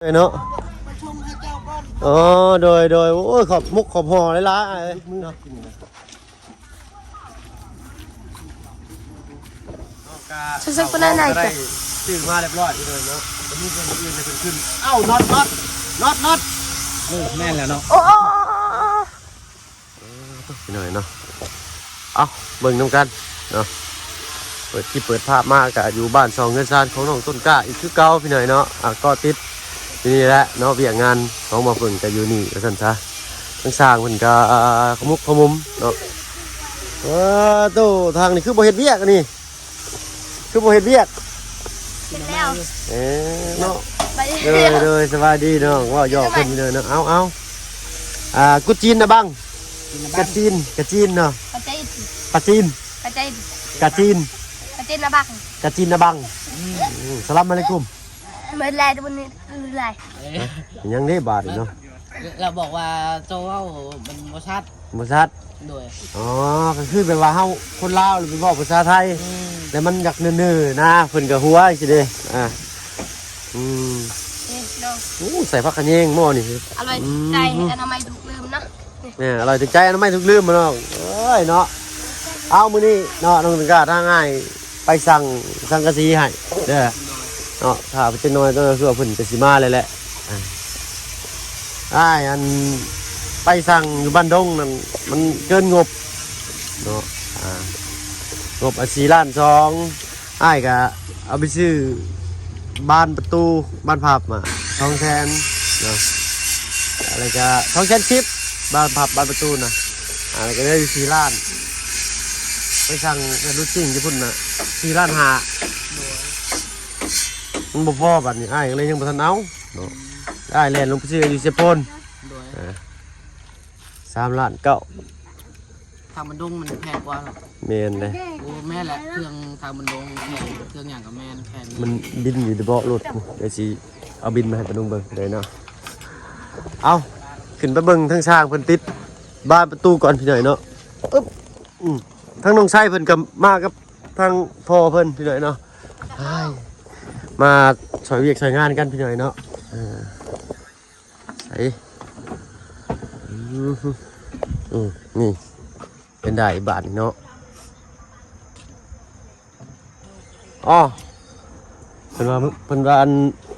ເນາະ. ອໍ ໂດຍ ໂດຍ ໂອ້ຍ ຂອບມຸກຂອບຫອຫຼາຍໆເນາະ. ເຊິ່ງໆ ປານນັ້ນນະ ໄດ້ຊື້ມາຮຽບຮ້ອຍເລີຍເນາະ. ກໍມີຄົນອື່ນໃຫ້ເພິ່ນຂຶ້ນ. ເອົ້າ ນັອດ ນັອດ ນັອດ ນັອດ. ເອີ ແມ່ນແລ້ວເນາະ. ໂອ້ ໂອ້ ໂອ້ ໂອ້ ເອີ ໂຕ ພີ່ນ້ອງເນາະ. ເອົາ ເບິ່ງນຳກັນເນາະ. ເປີດຄລິບເປີດພາບມາກະຢູ່ບ້ານຊ່ອງເຮືອນຊານຂອງນ້ອງຕົ້ນກ້າອີກຄືເກົ່າ ພີ່ນ້ອງເນາະ. ອ່າ ກໍຕິດຢູ່ນີ້ແຫຼະເນາະ ວຽກງານຂອງໝໍ້ເພິ່ນກະຢູ່ນີ້ວ່າຊັ້ນຊະ. ທາງຊ່າງເພິ່ນກະຂະມຸກຂະມຸມເນາະ. ເອີ ໂຕ ທາງນີ້ຄືບໍ່ເຮັດວຽກອັນນີ້ ຄືບໍ່ເຮັດວຽກ? ເຮັດແລ້ວ. ເອີ ເນາະ. ໂດຍ ໂດຍ ສະບາຍດີນ້ອງ ເວົ້າຫຍອກເພິ່ນເດີເນາະ. ເອົາ ເອົາ ອ່າ ກຸດຈີນນະບັງ ກະຈີນ ກະຈີນເນາະ. ປາຈີນ ປາຈີນ ກະຈີນ ກະຈີນ ກະຈີນນະບັງ ກະຈີນນະບັງ. ອືມ ສະລາມອາໄລກຸມ. ເໝິດແລ້ວ ມື້ນີ້ເໝິດແລ້ວ. ເອີ ຍັງເດ້ບາດນີ້ເນາະ. ລາວບອກວ່າໂຕເວົ້າມັນບໍ່ຊັດ ບໍ່ຊັດ. ໂດຍ. ອໍ ກໍຄືແບບວ່າເຮົາຄົນລາວແລ້ວໄປເວົ້າພາສາໄທ ອືມ ແລ້ວມັນຢາກເນີໆນະ ເພິ່ນກໍຫົວຈັ່ງຊີ້ເດ້. ອ່າ ອືມ ນີ້ເນາະ. ໂອ້ ໃສ່ຜັກຂະແຍງໝໍ້ນີ້ ອະລ່ອຍ ອືມ ໃຈ ອະນາໄມທຸກເລີ່ມເນາະ. ແມ່ນ ອະລ່ອຍຖືກໃຈ ອະນາໄມທຸກເລີ່ມເນາະ. ເອີຍເນາະ ເອົາ ມື້ນີ້ເນາະ ນ້ອງຕົ້ນກ້າ ທາງອ້າຍ ໄປສັ່ງສັງກະສີໃຫ້ເດີເນາະ. ຖ້າໄປຈັກໜ່ອຍ ເຈົ້າເຊື່ອເພິ່ນກໍຊິມາແລ້ວແຫຼະ. ອ່າ ອ້າຍ ອັນ ໄປສັ່ງຢູ່ບ້ານດົງນັ້ນ ມັນເກີນງົບເນາະ. ອ່າ ງົບ ອ່າ ສີ່ລ້ານສອງ ອ້າຍກະເອົາໄປຊື້ບານປະຕູ ບານພັບມາ ສອງແສນເນາະ. ແລ້ວກະ ສອງແສນສິບ ບານພັບ ບານປະຕູນະ. ອ່າ ແລ້ວກະເຫຼືອຢູ່ສີ່ລ້ານ ໄປສັ່ງແບບລົດຈິ້ງຢູ່ພຸ້ນນະ ສີ່ລ້ານຫ້າ. ໂດຍ. ມັນບໍ່ພໍ ບາດນີ້ອ້າຍກໍເລີຍຍັງບໍ່ທັນເອົາເນາະ. ອ້າຍແລ່ນລົງໄປຊື້ຢູ່ເຊໂປນ. ໂດຍ. ອ່າ ສາມລ້ານເກົ້າ. ທາງບັນດົງມັນແພງກວ່າເນາະ. ແມ່ນເດ້. ໂອ້ ແມ່ນແຫຼະ ເຄື່ອງທາງບັນດົງແພງ ເຄື່ອງຫຍັງກໍແມ່ນແພງ. ມັນບິນຢູ່ເດເບາະລົດ ດຽວຊິເອົາບິນມາໃຫ້ປານຸງເບິ່ງເລີຍເນາະ. ເອົາ ຂຶ້ນໄປເບິ່ງທາງຊ່າງເພິ່ນຕິດບານປະຕູກ່ອນ ພີ່ນ້ອງເນາະ. ອຶບ ອືມ ທາງນ້ອງໄຊເພິ່ນກໍມາກັບທາງພໍ່ເພິ່ນ ພີ່ນ້ອງເນາະ. ອ້າຍ ມາຊ່ອຍວຽກຊ່ອຍງານກັນ ພີ່ນ້ອງເນາະ. ເອີ ໃສ່ ອືມ ອືມ ນີ້ເປັນໄດ້ບາດນີ້ເນາະ. ອໍ ເພິ່ນວ່າ ເພິ່ນວ່າອັນ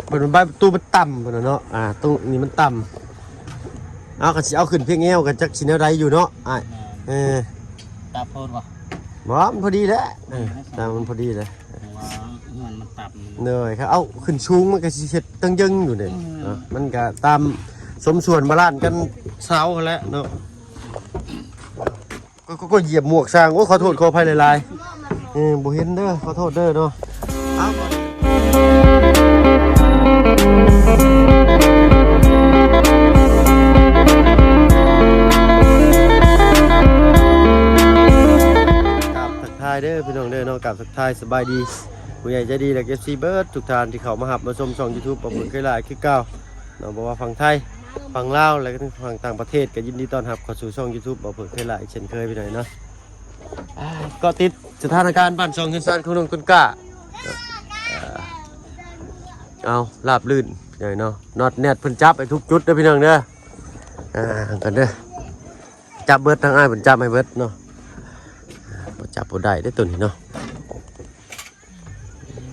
ເພິ່ນວ່າບານປະຕູມັນຕ່ຳ ເພິ່ນວ່າເນາະ. ອ່າ ຕູ້ນີ້ມັນຕ່ຳ. ເອົາ ຄັນຊິເອົາຂຶ້ນພຽງແອວກໍຈັກຊິແນວໃດຢູ່ເນາະອ້າຍ. ແມ່ນ. ເອີ ຕ່ຳໂພດບໍ່? ບໍ່ ມັນພໍດີແຫຼະ. ເອີ ຕ່ຳ ມັນພໍດີແຫຼະ. ເພາະວ່າເຮືອນມັນຕ່ຳ. ໂດຍ ຄັນເອົາຂຶ້ນສູງມັນກໍຊິເຮັດເຕີງເຢິງຢູ່ເດ້. ອືມ ເນາະ ມັນກໍຕາມສົມສ່ວນບາລານກັນເສົາຫັ້ນແຫຼະເນາະ. ກໍ ກໍ ກໍຢຽບໝວກຊ່າງ. ໂອ້ ຂໍໂທດຂໍອະໄພຫຼາຍໆ. ເອີ ບໍ່ເຫັນເດີ ຂໍໂທດເດີເນາະ. ເອົາ ກາບທັກທາຍເດີພີ່ນ້ອງເດີເນາະ. ກາບທັກທາຍສະບາຍດີ ຜູ້ໃຫຍ່ໃຈດີ ແລະ ເອັຟຊີ ເບິດທຸກທ່ານທີ່ເຂົ້າມາຮັບມາຊົມຊ່ອງ YouTube ບ່າວເຜິ້ງເຄີຍຫຼ້າຄືເກົ່າເນາະ. ບໍ່ວ່າຝັ່ງໄທ ຝັ່ງລາວ ແລະ ກໍທັງຝັ່ງຕ່າງປະເທດ ກໍຍິນດີຕ້ອນຮັບເຂົ້າສູ່ຊ່ອງ YouTube ບ່າວເຜິ້ງເຄີຍຫຼ້າອີກເຊັ່ນເຄີຍ ພີ່ນ້ອງເນາະ. ອ່າ ເກາະຕິດສະຖານະການບ້ານຊ່ອງເຮືອນຊານຂອງນ້ອງຕົ້ນກ້າ. ເອົາ ລາບລື່ນ ພີ່ນ້ອງເນາະ. ນັອດແນັດເພິ່ນຈັບໃຫ້ທຸກຈຸດເດີ ພີ່ນ້ອງເດີ. ອ່າ ກັນເດີ ຈັບເບິດ ທາງອ້າຍເພິ່ນຈັບໃຫ້ເບິດເນາະ. ບໍ່ຈັບບໍ່ໄດ້ເດ້ໂຕນີ້ເນາະ.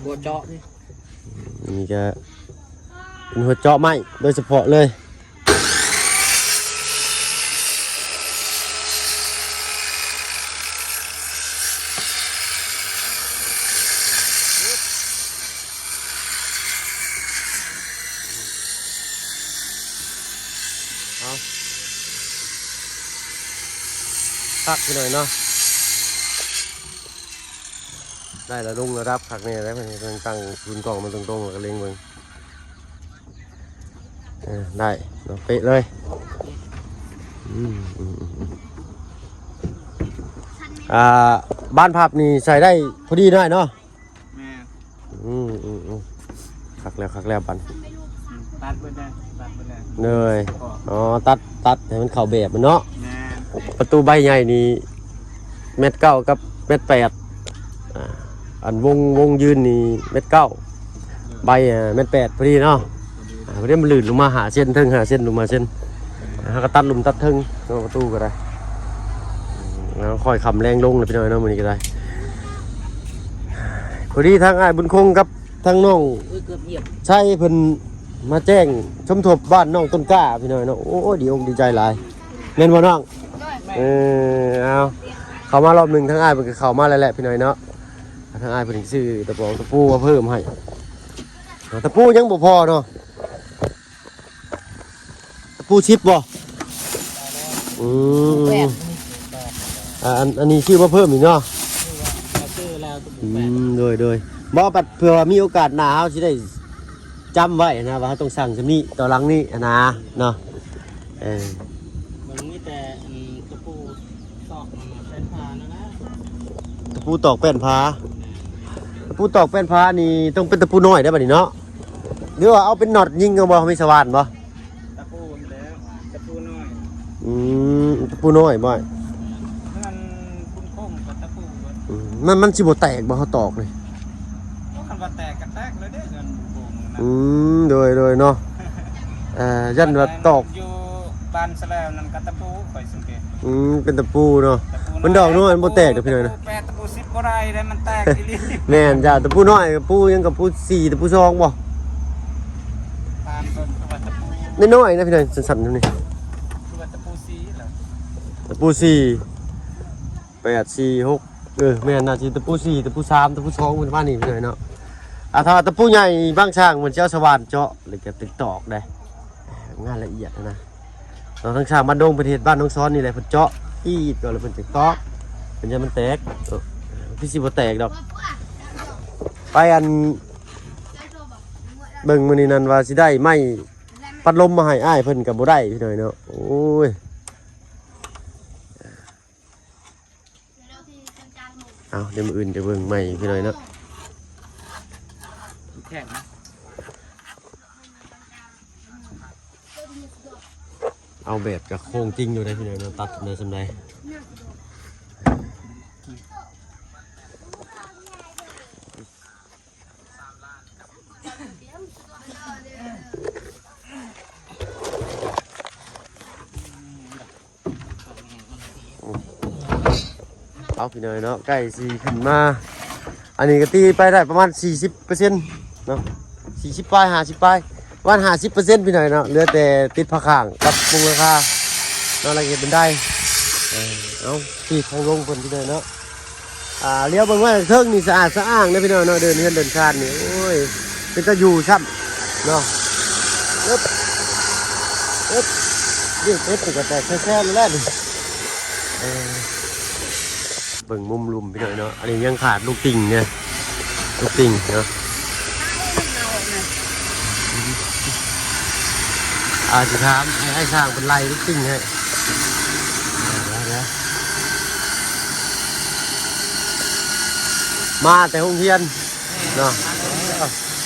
ຫົວເຈາະນີ້ ນີ້ກະເປັນຫົວເຈາະໄມ້ໂດຍສະເພາະເລີຍ. ເອົາ ຄັກຢູ່ໜ້ອຍເນາະ. ໄດ້ລະລຸງລະດັບຄັກແນ່ແລ້ວ ເພິ່ນຕັ້ງສູນກ້ອງມາຕົງໆ ແລ້ວກໍເລັງເບິ່ງ. ເອີ ໄດ້ເນາະ ເປະເລີຍ. ອືມ ອືມ ອືມ ອືມ ອ່າ ບານພັບນີ້ໃສ່ໄດ້ພໍດີໜ້ອຍເນາະ. ແມ່ນ. ອືມ ອືມ ອືມ ຄັກແລ້ວ ຄັກແລ້ວບັດ ຕັດເບິດເລີຍ ຕັດເບິດເລີຍ. ໂດຍ. ອໍ ຕັດ ຕັດໃຫ້ມັນເຂົ້າແບບມັນເນາະ. ແມ່ນ. ປະຕູໃບໃຫຍ່ນີ້ແມັດເກົ້າກັບແມັດແປດ ອ່າ ອັນວົງ ວົງຢືນນີ້ແມັດເກົ້າ ໃບ ອ່າ ແມັດແປດ ພໍດີເນາະ. ພໍດີ ອ່າ ບໍ່ໄດ້ ມັນລື່ນລົງມາຫ້າເຊັນ ເທິງຫ້າເຊັນ ລົງມາເຊັນ ເຮົາກໍຕັດລຸ່ມຕັດເທິງເນາະ ປະຕູກໍໄດ້. ອືມ ເອົາ ຄ່ອຍຄ່ຳແລງລົງແລ້ວ ພີ່ນ້ອງເນາະ ມື້ນີ້ກໍໄດ້. ພໍດີທາງອ້າຍບຸນຄົງກັບທາງນ້ອງ ໂອ້ຍ ເກືອບຢຽບ ໄຊເພິ່ນມາແຈ້ງສົມທົບບ້ານນ້ອງຕົ້ນກ້າ ພີ່ນ້ອງເນາະ. ໂອ້ຍ ດີອົກດີໃຈຫຼາຍ ແມ່ນບໍ່ນ້ອງ? ໂດຍ. ເອີ ເອົາ ເຂົ້າມາລອບໜຶ່ງ ທາງອ້າຍເພິ່ນກໍເຂົ້າມາແລ້ວແຫຼະ ພີ່ນ້ອງເນາະ. ທາງອ້າຍເພິ່ນຊື້ຕະປອງຕະປູມາເພີ່ມໃຫ້. ຕະປູຍັງບໍ່ພໍເນາະ. ຕະປູສິບບໍ່? ອືມ ແປດ ອ່າ ອັນ ອັນນີ້ຊື້ມາເພີ່ມອີກເນາະ. ຊື້ແລ້ວ ຕະປູແປດ. ອືມ ໂດຍ ໂດຍ. ບໍ່ ບັດເພື່ອວ່າມີໂອກາດໜ້າ ເຮົາຊິໄດ້ຈຳໄວ້ນະ ວ່າເຮົາຕ້ອງສັ່ງຊຳນີ້ຕໍ່ຫຼັງນີ້ນະເນາະ. ເອີ ມັນມີແຕ່ ອັນ ຕະປູຕອກ ອັນ ແປ້ນຜ້ານັ້ນນະ ຕະປູຕອກແປ້ນຜ້າ. ຕະປູຕອກແປ້ນຜ້ານີ້ຕ້ອງເປັນຕະປູນ້ອຍໄດ໋ບັດນີ້ເນາະ ຫຼືວ່າເອົາເປັນນັອດຍິງເອົາບໍ່? ມີສະຫວ່ານບໍ່? ຕະປູນີ້ແຫຼະ ຕະປູນ້ອຍ. ອືມ ຕະປູນ້ອຍບໍ່? ເຮືອນຄຸນຄົງກັບຕະປູ. ອືມ ມັນ ມັນຊິບໍ່ແຕກບໍ່ ເຮົາຕອກນີ້? ໂອ້ ຄັນວ່າແຕກກໍແຕກເລີຍເດ້ ເຮືອນຄຸນຄົງນະ. ອືມ ໂດຍ ໂດຍເນາະ. ເອີ ຢ້ານວ່າຕອກ ຢູ່ບ້ານສະແລວນັ້ນກໍຕະປູ ຂ້ອຍສັງເກດ. ອືມ ເປັນຕະປູເນາະ ຕະປູນ້ອຍ ມັນດອກນ້ອຍ ມັນບໍ່ແຕກດອກ ພີ່ນ້ອງເນາະ. ຕະປູແປດ ຕະປູສິບບໍ່ໄດ້ເດ້ ມັນແຕກອີ່ຫຼີ. ແມ່ນຈ້າ ຕະປູນ້ອຍ ຕະປູຫຍັງ ຕະປູສີ່ ຕະປູສອງບໍ່? ຖາມເບິ່ງ ຄືວ່າຕະປູນ້ອຍໆນະ ພີ່ນ້ອງ ສັ້ນໆນີ້ ຄືວ່າຕະປູສີ່ລະ ຕະປູສີ່ ແປດ ສີ່ ຫົກ ເອີ ແມ່ນ ໜ້າຊິຕະປູສີ່ ຕະປູສາມ ຕະປູສອງ ເພິ່ນວ່ານີ້ ພີ່ນ້ອງເນາະ. ອ່າ ຖ້າວ່າຕະປູໃຫຍ່ ບາງຊ່າງເພິ່ນຊິເອົາສະຫວ່ານເຈາະ ແລ້ວກໍຕິດຕອກໄດ໋ ງານລະອຽດນະ. ເນາະ ທາງຊ່າງບ້ານດົງເພິ່ນເຮັດ ບ້ານໜອງຊອນນີ້ແຫຼະ ເພິ່ນເຈາະອີດກ່ອນ ແລ້ວເພິ່ນຈຶ່ງຕອກ ເພິ່ນຢ້ານມັນແຕກ. ເອີ ຄືຊິບໍ່ແຕກດອກ. ໄປ ອັນ ເບິ່ງມື້ນີ້ນັ້ນວ່າຊິໄດ້ໄມ້ພັດລົມມາໃຫ້ອ້າຍເພິ່ນກໍບໍ່ໄດ້ ພີ່ນ້ອງເນາະ. ໂອ້ຍ ເອົາ ດຽວມື້ອື່ນຈະເບິ່ງໃໝ່ ພີ່ນ້ອງເນາະ. ແຂງນະ ເອົາແບບກັບໂຄງຈິງຢູ່ເດ້ ພີ່ນ້ອງເນາະ ຕັດໄດ້ສ່ຳໃດ. ເອົາ ພີ່ນ້ອງເນາະ ໃກ້ຊິຂຶ້ນມາ ອັນນີ້ກໍຕີໄປໄດ້ປະມານສີ່ສິບເປີເຊັນເນາະ ສີ່ສິບປາຍ ຫ້າສິບປາຍ ປະມານຫ້າສິບເປີເຊັນ ພີ່ນ້ອງເນາະ. ເຫຼືອແຕ່ຕິດຝາຂ້າງກັບມຸງຫຼັງຄາເນາະ ແລ້ວເຮັດບັນໄດ. ເອີ ເອົາ ທີ່ທາງລົງເພິ່ນ ພີ່ນ້ອງເນາະ. ອ່າ ລຽວເບິ່ງວ່າເທິງນີ້ສະອາດສະອ້າງເດ້ ພີ່ນ້ອງເນາະ ເດີ່ນເຮືອນເດີ່ນຊານນີ້ ໂອ້ຍ ເປັນຕາຢູ່ຊ້ຳເນາະ. ເອີບ ເອີບ ນີ້ເປັດນີ້ກໍແຕກແຊວໆແລ້ວນີ້. ເອີ ເບິ່ງມຸມລຸ່ມ ພີ່ນ້ອງເນາະ ອັນນີ້ຍັງຂາດລູກຕິ່ງເນາະ ລູກຕິ່ງເນາະ. ອ່າ ຊິຖາມໃຫ້ອ້າຍຊ່າງເພິ່ນໄລ່ລູກຕິ່ງໃຫ້. ມາແຕ່ໂຮງຮຽນເນາະ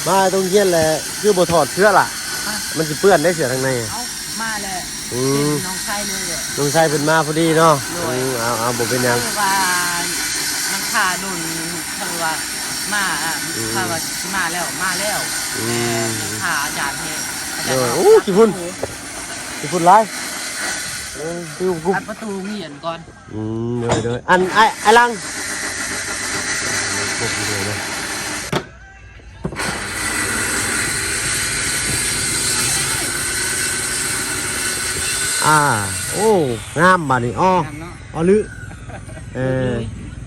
ມາແຕ່ໂຮງຮຽນແຫຼະ ຄືບໍ່ຖອດເສື້ອລະ ມັນຊິເປື້ອນໄດ໋ເສື້ອທາງໃນ. ເອົາ ມາແລ້ວ ອືມ ເຫັນນ້ອງຊາຍເລີຍແຫຼະ ນ້ອງຊາຍເພິ່ນມາພໍດີເນາະ. ໂດຍ ອືມ ເອົາ ເອົາ ບໍ່ເປັນຫຍັງ ຄືວ່າມັນຖ້າດົນ ຄືວ່າມາ ອືມ ຖ້າວ່າຊິມາແລ້ວ ມາແລ້ວ. ອືມ ຖ້າອາຈານເຮັດ ອາຈານ. ໂດຍ ໂອ້ ຂີ້ຝຸ່ນ ຂີ້ຝຸ່ນຫຼາຍ. ເອີ ຢູ່ກຸມ ອັດປະຕູໂຮງຮຽນກ່ອນ. ອືມ ໂດຍ ໂດຍ ອັນ ອ້າຍ ອ້າຍຫຼັງ ອ່າ ໂອ້ ງາມບາດນີ້. ອໍ ງາມເນາະ ອໍ ລື ເອີ ເອີ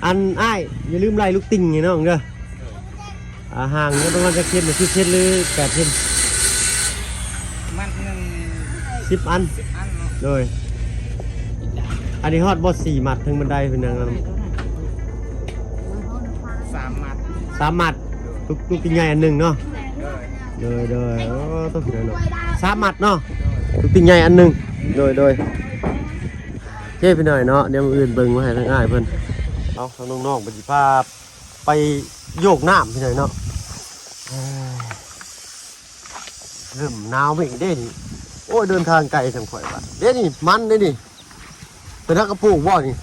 ອັນ ອ້າຍ ຢ່າລືມໄລ່ລູກຕິ່ງໃຫ້ນ້ອງເດີ. ອ່າ ຫ່າງເດີ ປະມານຈັກເຊັນ ສິບເຊັນ ຫຼື ແປດເຊັນ? ມັດໜຶ່ງ ສິບອັນ ສິບອັນເນາະ. ໂດຍ ອັນນີ້ຮອດບໍ່ ສີ່ມັດ ເທິງບັນໄດເປັນຫຍັງ? ສາມມັດ ສາມມັດ ລູກ ລູກຕິ່ງໃຫຍ່ອັນໜຶ່ງເນາະ. ໂດຍ ໂດຍ ໂດຍ ໂອ້ ຕົວພີ່ນ້ອງເນາະ ສາມມັດເນາະ ລູກຕິ່ງໃຫຍ່ອັນໜຶ່ງ. ໂດຍ ໂດຍ ໂອເຄ ພີ່ນ້ອງເນາະ ດຽວມື້ອື່ນເບິ່ງມາໃຫ້ທາງອ້າຍເພິ່ນ. ເອົາ ທາງນ້ອງໆ ເພິ່ນຊິພາ ໄປໂຍກນ້ຳ ພີ່ນ້ອງເນາະ. ເອີ ເລີ່ມໜາວມາອີກເດ້ນີ້. ໂອ້ຍ ເດີນທາງໄກສ່ຳຂ້ອຍວ່າເດ້ນີ້ ມັນເດ້ນີ້ ເປັນຮັກກະປູກບໍ່ນີ້?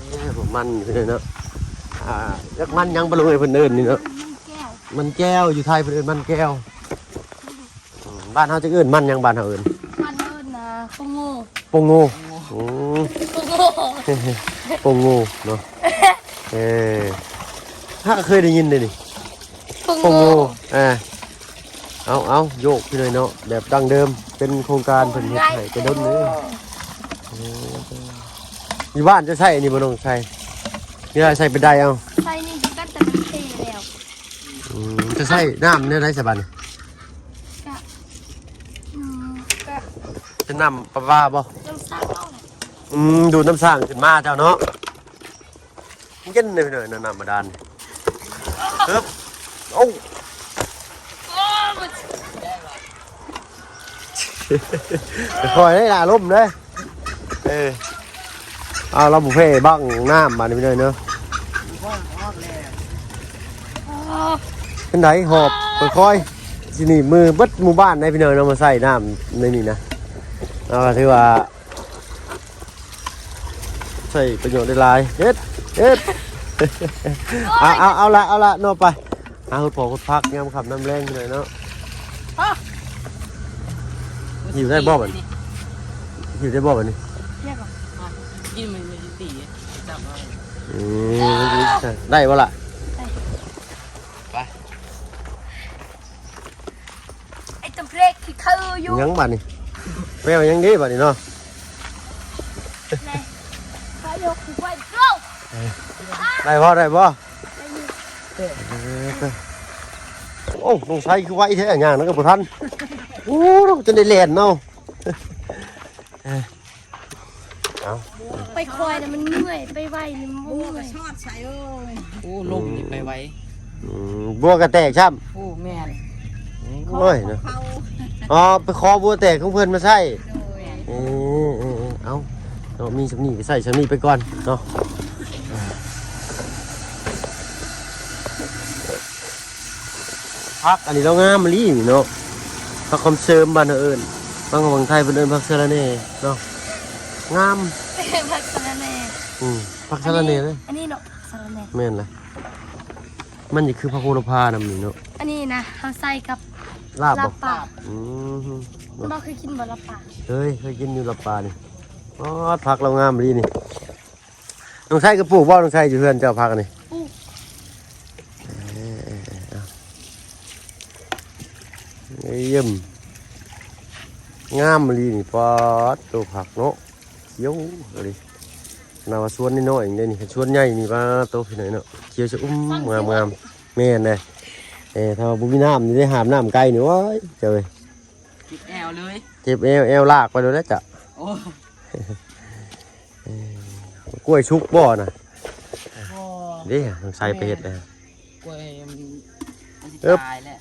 ແມ່ນ ເອີ ມັນ ພີ່ນ້ອງເນາະ. ອ່າ ຈັກມັນຫຍັງ ບໍ່ຮູ້ເພິ່ນເອີ້ນນີ້ເນາະ ມັນແກ້ວ ມັນແກ້ວ ຢູ່ໄທເພິ່ນເອີ້ນມັນແກ້ວ. ບ້ານເຮົາຈະເອີ້ນມັນຫຍັງ? ບ້ານເຮົາເອີ້ນ ມັນເອີ້ນນະ ປົງໂງ່ ປົງໂງ່. ອືມ ປົງໂງ່ ປົງໂງ່ເນາະ. ເອີ ເຮົາກໍເຄີຍໄດ້ຍິນເດ້ນີ້ ປົງໂງ່ ປົງໂງ່. ອ່າ ເອົາ ເອົາ ໂຍກພີ່ນ້ອງເນາະ ແບບດັ້ງເດີມ ເປັນໂຄງການເພິ່ນເຮັດໃຫ້ແຕ່ດົນເດີ. ເອີ ຢູ່ບ້ານຈະໃຊ້ອັນນີ້ບໍ່ນ້ອງໄຊ? ເວລາໃສ່ເປັນໄດເອົາ ໃສ່ນີ້ຄືກັນ ແຕ່ມັນເພແລ້ວ. ອືມ ຈະໃຊ້ນ້ຳແນວໃດສະບາດນີ້? ກະ ອືມ ກະ ເປັນນ້ຳປະປາບໍ່? ນ້ຳສ້າງເຮົາແຫຼະ. ອືມ ດູດນ້ຳສ້າງຂຶ້ນມາເຈົ້າເນາະ. ເຢັນເດ້ພີ່ນ້ອງ ນ້ຳບາດານ. ເອີບ ໂອ້ ໂອ້ ມັນ ຄ່ອຍໆເດ້ລະ ລົມເດ້. ເອີ ເອົາ ລາວບໍ່ແພ້ບັ້ງນ້ຳບາດນີ້ພີ່ນ້ອງເນາະ. ເປັນໃດຫອບຄ່ອຍໆ ຊິໜີບມືເບິດໝູ່ບ້ານໄດ໋ພີ່ນ້ອງເນາະ ມາໃສ່ນ້ຳໃນນີ້ນະ. ເອົາ ຖືວ່າ ໃຊ້ປະໂຫຍດໄດ້ຫຼາຍ. ເຮັດ ເຮັດ ເອົາ ເອົາ ເອົາລະ ເອົາລະເນາະ. ໄປຫາຫົດຜອກຫົດຜັກຍາມຄ່ຳຍາມແລງນີ້ແຫຼະເນາະ. ຫິ້ວໄດ້ບໍ່ບັດນີ້? ຫິ້ວໄດ້ບໍ່ບັດນີ້? ກິນມັນ ມັນຊິຕີ ຈັບເອົາ. ອືມ ໄດ້ບໍ່ລະ? ໄດ້ ໄປ. ໄອ້ຕຳເພກຂີ້ເຄີຢູ່. ຫຍັງບາດນີ້? ແປວ່າຫຍັງເດ້ບາດນີ້ເນາະ? ໄດ້ບໍ່? ໄດ້ບໍ່? ໄດ້ຢູ່. ເອີ ໂອ້ ນ້ອງໄຊຄືໄວແທ້ ຍ່າງນັ້ນກໍບໍ່ທັນ. ໂອ້ ນ້ອງຈົນໄດ້ແລ່ນເນາະ. ເອົາ ໄປຄ່ອຍນະມັນເມື່ອຍ ໄປໄວນະມັນບໍ່ເມື່ອຍ. ໂອ້ ລົມນີ້ໄປໄວ. ອືມ ບົວກໍແຕກຊ້ຳ. ໂອ້ ແມ່ນ. ໂອ້ຍເນາະ. ອໍ ໄປຂໍບົວແຕກຂອງເພິ່ນມາໃຊ້. ໂດຍ. ເອີ ເອີ ເອີ ເອົາເນາະ ມີສ່ຳນີ້ກໍໃຊ້ສ່ຳນີ້ໄປກ່ອນເນາະ. ຜັກອັນນີ້ລາວງາມອີ່ຫຼີນີ້ເນາະ ຜັກຄຳເສີມບ້ານເຮົາເອີ້ນ ທາງຝັ່ງໄທເພິ່ນເອີ້ນຜັກສະລະແໜ່ເນາະ ງາມ. ຜັກສະລະແໜ່. ອືມ ຜັກສະລະແໜ່ເດ້ ອັນນີ້ເນາະ ສະລະແໜ່. ແມ່ນລະ ມັນຈະຄືຜັກໂຫລະພານຳນີ້ເນາະ. ອັນນີ້ນະ ເຮົາໃສ່ກັບລາບ ລາບປາ. ອືມ ນ້ອງເຄີຍກິນບໍ່ລາບປາ? ເຄີຍ ເຄີຍກິນຢູ່ລາບປານີ້. ອໍ ຜັກລາວງາມອີ່ຫຼີນີ້. ນ້ອງໄຊກໍປູກບໍ່? ນ້ອງໄຊຢູ່ເຮືອນເຈົ້າຜັກນີ້? ປູກ. ເອີ ເອີ ເອີ ເອີ ງາມອີ່ຫຼີນີ້. ປາດໂຕ ຜັກເນາະ ຂຽວອີ່ຫຼີ. ຂະໜາດວ່າສວນນ້ອຍໆເອງເດ້ນີ້ ຄັນສວນໃຫຍ່ນີ້ ປາດໂຕ ພີ່ນ້ອງເນາະ ຂຽວຊະອຸ່ມ ງາມໆ. ແມ່ນເດ້. ເອີ ຖ້າວ່າບໍ່ມີນ້ຳນີ້ ໄດ້ຫາບນ້ຳໄກນີ້ ໂອ້ຍ ເຈົ້າເອີຍ. ເຈັບແອວເລີຍ ເຈັບແອວ ແອວລາກໄປໂລດແຫຼະເຈົ້າ. ໂອ້ ເອີ ກ້ວຍສຸກບໍ່ນະ? ບໍ່ ເດ້ ນ້ອງໄຊໄປເຮັດແລ້ວ. ກ້ວຍມັນ ມັນຊິຕາຍແລ້ວ.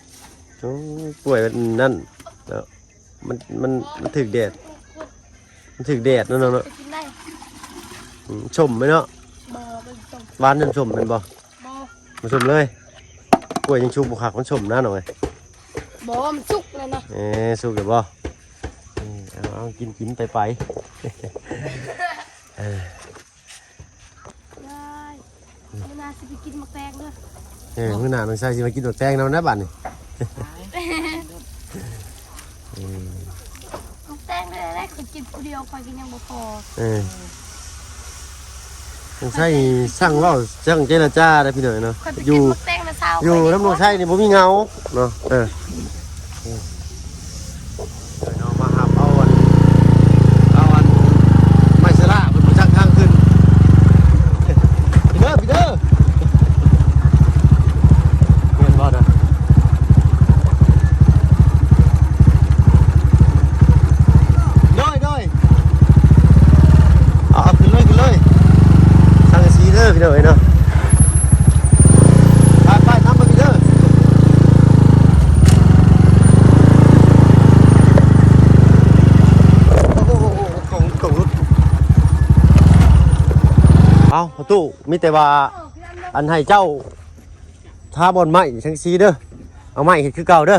ໂອ້ ກ້ວຍມັນນັ້ນເນາະ ມັນ ມັນ ມັນຖືກແດດ ມັນຖືກແດດນັ້ນເນາະ. ໄປກິນໄດ້. ອືມ ສົ້ມໄໝເນາະ? ບໍ່ ບໍ່ສົ້ມ. ຫວານຈົນສົ້ມແມ່ນບໍ່? ບໍ່ ບໍ່ສົ້ມເລີຍ. ກ້ວຍຍັງສຸກບໍ່ຄັກ ມັນສົ້ມນະນ້ອງເອີຍ. ບໍ່ ມັນສຸກແລ້ວນະ. ເອີ ສຸກແລ້ວບໍ່? ເອີ ເອົາ ເອົາ ກິນ ກິນໄປໄປ. ເອີ ຍາຍ ມື້ໜ້າຊິໄປກິນໝາກແຕງເດີ. ເອີ ມື້ໜ້ານ້ອງໄຊຊິມາກິນໝາກແຕງນຳນະບາດນີ້. ອືມ ໝາກແຕງເລີຍ ຂ້ອຍກິນຜູ້ດຽວ ຂ້ອຍກໍຍັງບໍ່ພໍ. ເອີ ນ້ອງໄຊຊ່າງເວົ້າຊ່າງເຈລະຈາເດ້ພີ່ນ້ອງເນາະ. ຂ້ອຍໄປກິນໝາກແຕງນະຊາວ ຢູ່ນຳນ້ອງໄຊນີ້ບໍ່ມີເຫງົາເນາະ. ເອີ ເດີນອອກມາຮັບເອົາອັນ ເອົາອັນໄມ້ສະຫຼາເພິ່ນບໍ່ຈັກທາງຂຶ້ນ. ໄປເດີ ໄປເດີ ແມ່ນບໍ່ນະ? ໂດຍ ໂດຍ ເອົາ ເອົາ ຂຶ້ນເລີຍ ຂຶ້ນເລີຍ. ສັງກະສີເດີພີ່ນ້ອງເອີຍເນາະ. ໄປ ໄປ ນຳໄປເດີ. ໂອ້ໂຫ ໂອ້ໂຫ ໂອ້ໂຫ ກົງ ກົງຫຼຸດ. ເອົາ ພໍ່ຕູ້ ມີແຕ່ວ່າ ອັນໃຫ້ເຈົ້າທາບ່ອນໄມ້ສັງກະສີເດີ ເອົາໄມ້ເຮັດຄືເກົ່າເດີ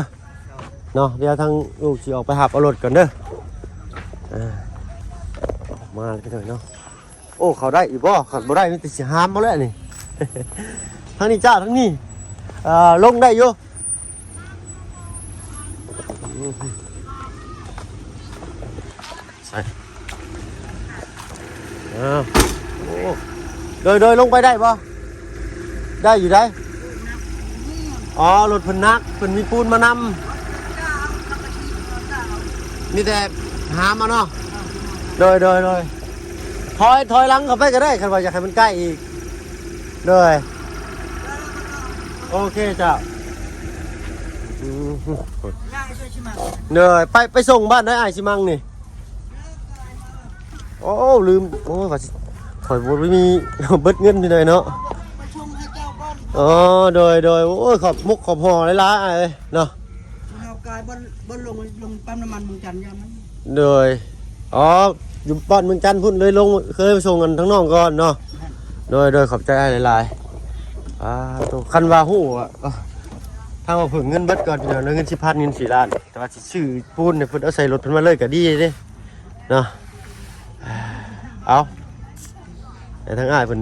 ເນາະ. ດຽວທາງລູກຊິອອກໄປຮັບເອົາລົດກ່ອນເດີ. ອ່າ ມາແລ້ວພີ່ນ້ອງເນາະ. ໂອ້ ເຂົ້າໄດ້ຢູ່ບໍ່? ຄັນບໍ່ໄດ້ມີແຕ່ຊິຫາມເອົາແຫຼະນີ້. ທາງນີ້ຈ້າ ທາງນີ້ ເອີ ລົງໄດ້ຢູ່. ອືມ ໄປ ເອີ ໂອ້ ໂດຍ ໂດຍ ລົງໄປໄດ້ບໍ່? ໄດ້ຢູ່ໃດ໋. ອໍ ລົດເພິ່ນໜັກ ເພິ່ນມີປູນມານຳ ມີແຕ່ຫາມເອົາເນາະ. ໂດຍ ໂດຍ ໂດຍ ຖອຍ ຖອຍຫຼັງເຂົ້າໄປກໍໄດ້ ຄັນວ່າຢາກໃຫ້ມັນໃກ້ອີກ. ໂດຍ ໂອເຄເຈົ້າ. ອືມ ໂດຍ ໄປ ໄປສົ່ງບ້ານໃດອ້າຍຊິມັງນີ້? ໂອ້ ລືມ ໂອ້ຍ ວ່າຊິ ຂ້ອຍບໍ່ມີເບິດເງິນພີ່ນ້ອງເນາະ. ອໍ ໂດຍ ໂດຍ ໂອ້ຍ ຂອບມຸກຂອບຫອ້ຫຼາຍໆ ເນາະ. ເຮົາກາຍບ່ອນ ບ່ອນລົງ ລົງປ້ຳນ້ຳມັນເມືອງຈັນ ຍາມນັ້ນ. ໂດຍ ອໍ ຢູ່ປ້ອນເມືອງຈັນພຸ້ນ ເລີຍລົງ ເຄີຍໄປສົ່ງກັນທາງນ້ອງກ່ອນເນາະ. ແມ່ນ ໂດຍ ໂດຍ ຂອບໃຈອ້າຍຫຼາຍໆ. ອ່າ ໂຕ ຄັນວ່າຮູ້ອະ ທາງວ່າເພິ່ນເງິນເບິດກ່ອນ ພີ່ນ້ອງເອີຍ ເງິນສິບພັນ ເງິນສີ່ລ້ານ ແຕ່ວ່າຊິຊື້ປູນໃຫ້ເພິ່ນ ເອົາໃສ່ລົດເພິ່ນມາເລີຍກໍດີເດ້ເນາະ. ເອົາ ໃຫ້ທາງອ້າຍເພິ່ນ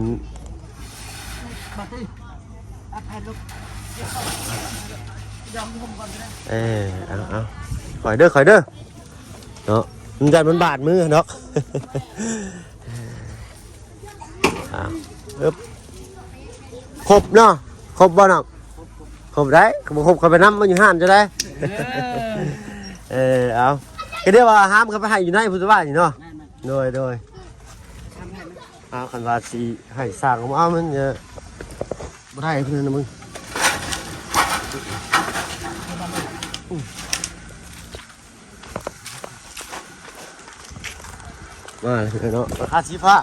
ເອີ ເອົາ ເອົາ ຄ່ອຍເດີ ຄ່ອຍເດີ ເນາະ ມັນຢ້ານມັນບາດມືດອກ. ອ່າ ເອີບ ຄົບເນາະ ຄົບບໍ່ນ້ອງ? ຄົບໄດ໋ ຄັນບໍ່ຄົບເຂົ້າໄປນຳ ມັນຢູ່ຮ້ານຈະໄດ້. ເອີ ເອີ ເອົາ ກໍດຽວວ່າຫາມເຂົ້າໄປໃຫ້ຢູ່ໃນພຸ້ນວ່ານີ້ເນາະ. ແມ່ນໆ ໂດຍ ໂດຍ. ເອົາ ຄັນວ່າຊິໃຫ້ສ້າງເອົາ ມັນຈະບໍ່ໄດ້ເພິ່ນນະມຶງ. ມາເລີຍເນາະ ລາຄາສີຟ້າ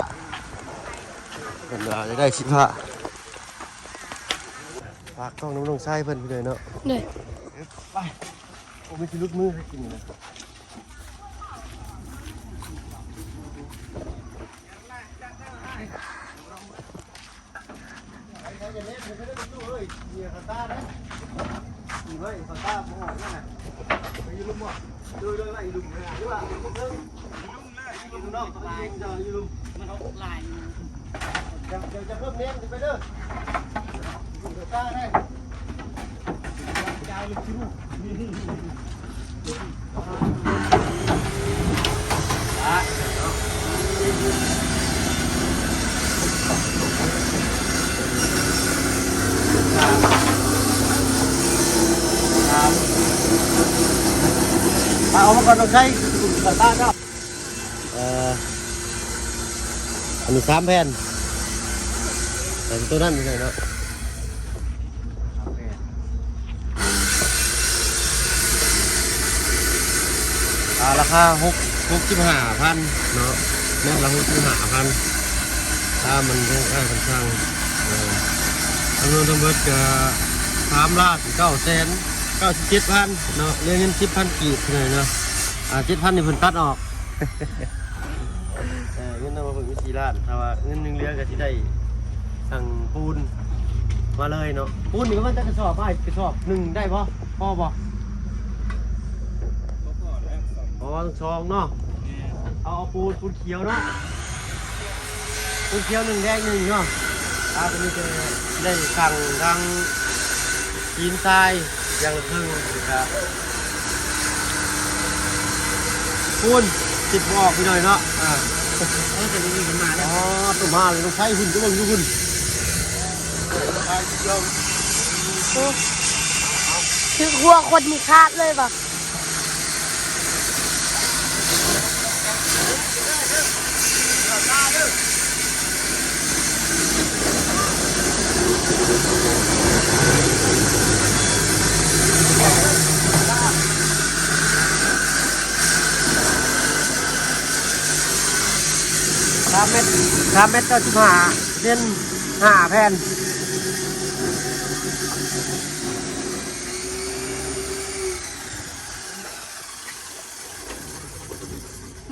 ເພິ່ນວ່າຢາກໄດ້ສີຟ້າ. ຝາກກ້ອງນຳນ້ອງຊາຍເພິ່ນໄປເລີຍເນາະ. ໂດຍ ໄປ. ໂອ້ ມີທີ່ຫຼຸດມືໃຫ້ກິນນະ. ເອົາມາກ່ອນ ຕ້ອງໃຊ້ ເອີ ອັນນີ້ສາມແຜ່ນ ແຜ່ນໂຕນັ້ນເນາະ. ອ່າ ລາຄາຫົກ ຫົກສິບຫ້າພັນເນາະ ແມັດລະຫົກສິບຫ້າພັນ ຖ້າມັນແພງອ້າຍເພິ່ນສັ່ງ. ເອີ ຈຳນວນທັງເບິດກະສາມລ້ານເກົ້າແສນເກົ້າສິບເຈັດພັນເນາະ ເຫຼືອເງິນສິບພັນກີບເທົ່ານັ້ນເນາະ. ອ່າ ເຈັດພັນນີ້ເພິ່ນຕັດອອກ. ເອີ ເງິນນຳມາເພິ່ນມີສີ່ລ້ານ ຖ້າວ່າເງິນຍັງເຫຼືອກໍຊິໄດ້ສັ່ງປູນມາເລີຍເນາະ. ປູນນີ້ປະມານຈັກກະສອບອ້າຍ? ກະສອບໜຶ່ງໄດ້ບໍ່? ພໍບໍ່? ພໍແລ້ວ ອໍ ສອງເນາະ. ເອົາ ເອົາປູນ ປູນຂຽວເນາະ ປູນຂຽວໜຶ່ງ ແດງໜຶ່ງເນາະ. ອ່າ ກໍມີແຕ່ໄດ້ສັ່ງທັງຫີນຊາຍ ຢ່າງລະເຄິ່ງ ແລ້ວກະ ພຸ້ນ ຄິດບໍ່ອອກພີ່ນ້ອງເນາະ. ອ່າ ເອີ ແຕ່ນີ້ມັນມາແລ້ວ. ອໍ ໂຕມາເລີຍ ຕ້ອງໃຊ້ຫຸ່ນ ໄປເບິ່ງຢູ່ຫຸ່ນ. ໂອ້ ຖືກຫົວຄົນນີ້ຂາດເລີຍບໍ່? ສາມແມັດ ສາມແມັດເກົ້າສິບຫ້າ ເສັ້ນຫ້າແຜ່ນ.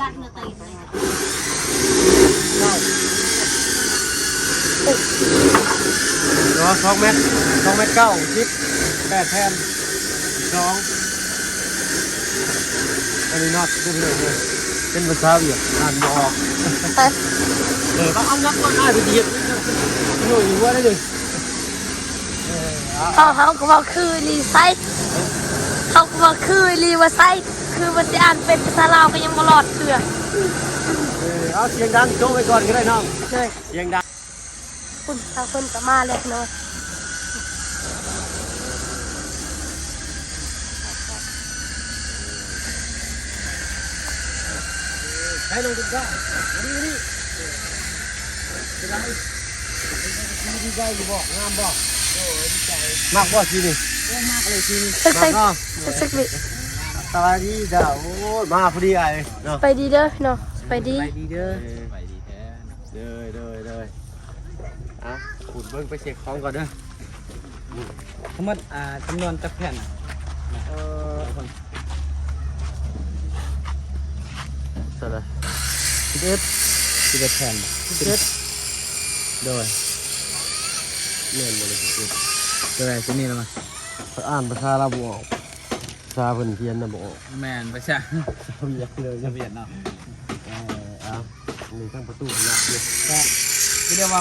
ລັກເນາະ ຕີນເລີຍ ເນາະ ສອງແມັດ ສອງແມັດເກົ້າສິບ ແປດແຜ່ນ ສອງ ອັນນີ້ນັບເປັນເລີຍ ເປັນພາສາຫວຽດ ອ່ານບໍ່ອອກ. ເອີ ເອົານັບກ່ອນ ອ້າຍເພິ່ນຊິເຮັດ ໂຍກຢູ່ຫົວໄດ້ເລີຍ. ເອີ ເຮົາ ເຮົາກໍເວົ້າຄືອີ່ຫຼີໄຊ ເຮົາກໍເວົ້າຄືອີ່ຫຼີວ່າໄຊ. ຄືວ່າຊິອ່ານເປັນພາສາລາວກໍຍັງບໍ່ລອດເທື່ອ. ເອີ ເອົາສຽງດັງໂຈະໄວ້ກ່ອນກໍໄດ້ນ້ອງ. ໂດຍ ສຽງດັງ. ພຸ້ນ ທາງເພິ່ນກໍມາແລ້ວເນາະ. ໃຫ້ລົງກິນຂ້າວ ມານີ້ ມານີ້. ເປັນໄງ? ດີໃຈຢູ່ບໍ່? ງາມບໍ່? ໂອ້ຍ ດີໃຈ. ມັກບໍ່ສີນີ້? ໂອ້ ມັກເລີຍສີນີ້. ເຊັກ ເຊັກ ເນາະ ເຊັກ ເຊັກ ນີ້. ສະບາຍດີເຈົ້າ. ໂອ້ຍ ມາພໍດີອ້າຍເນາະ. ສະບາຍດີເດີເນາະ. ສະບາຍດີ ສະບາຍດີເດີ. ເອີ ສະບາຍດີແທ້. ໂດຍ ໂດຍ ໂດຍ. ອ່ະ ຂຸດເບິ່ງໄປເຊັກຂອງກ່ອນເດີ. ທັງໝົດ ອ່າ ຈຳນວນຈັກແຜ່ນ? ເອີ ເທົ່າໃດ? ສິບເອັດ ສິບເອັດແຜ່ນ. ສິບເອັດ ໂດຍ. ແມ່ນບໍ່ລະ ສິບເອັດ? ໂຕໃດ ໂຕນີ້ລະມະ? ຂ້ອຍອ່ານພາສາລາວບໍ່ອອກ. ພາສາເພິ່ນຂຽນນະບໍ່ອອກ. ແມ່ນ ພາສາ ພາສາຫວຽດເລີຍ ພາສາຫວຽດເນາະ. ເອີ ເອົາ ນີ້ທາງປະຕູເນາະ. ກໍຄືໄດ້ວ່າ